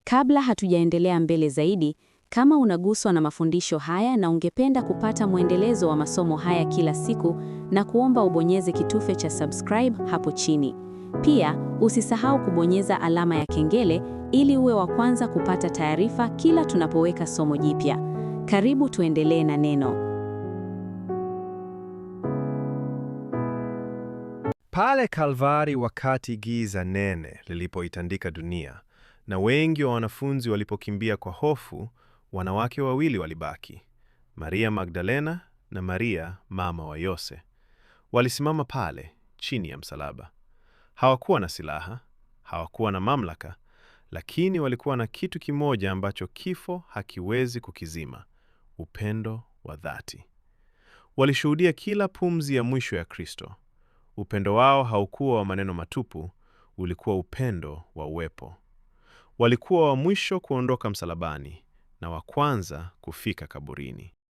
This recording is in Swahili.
Kabla hatujaendelea mbele zaidi, kama unaguswa na mafundisho haya na ungependa kupata mwendelezo wa masomo haya kila siku, na kuomba ubonyeze kitufe cha subscribe hapo chini. Pia usisahau kubonyeza alama ya kengele ili uwe wa kwanza kupata taarifa kila tunapoweka somo jipya. Karibu tuendelee na neno. Pale Kalvari, wakati giza nene lilipoitandika dunia na wengi wa wanafunzi walipokimbia kwa hofu, wanawake wawili walibaki, Maria Magdalena na Maria mama wa Yose. Walisimama pale chini ya msalaba. Hawakuwa na silaha, hawakuwa na mamlaka, lakini walikuwa na kitu kimoja ambacho kifo hakiwezi kukizima: upendo wa dhati. Walishuhudia kila pumzi ya mwisho ya Kristo. Upendo wao haukuwa wa maneno matupu, ulikuwa upendo wa uwepo. Walikuwa wa mwisho kuondoka msalabani na wa kwanza kufika kaburini.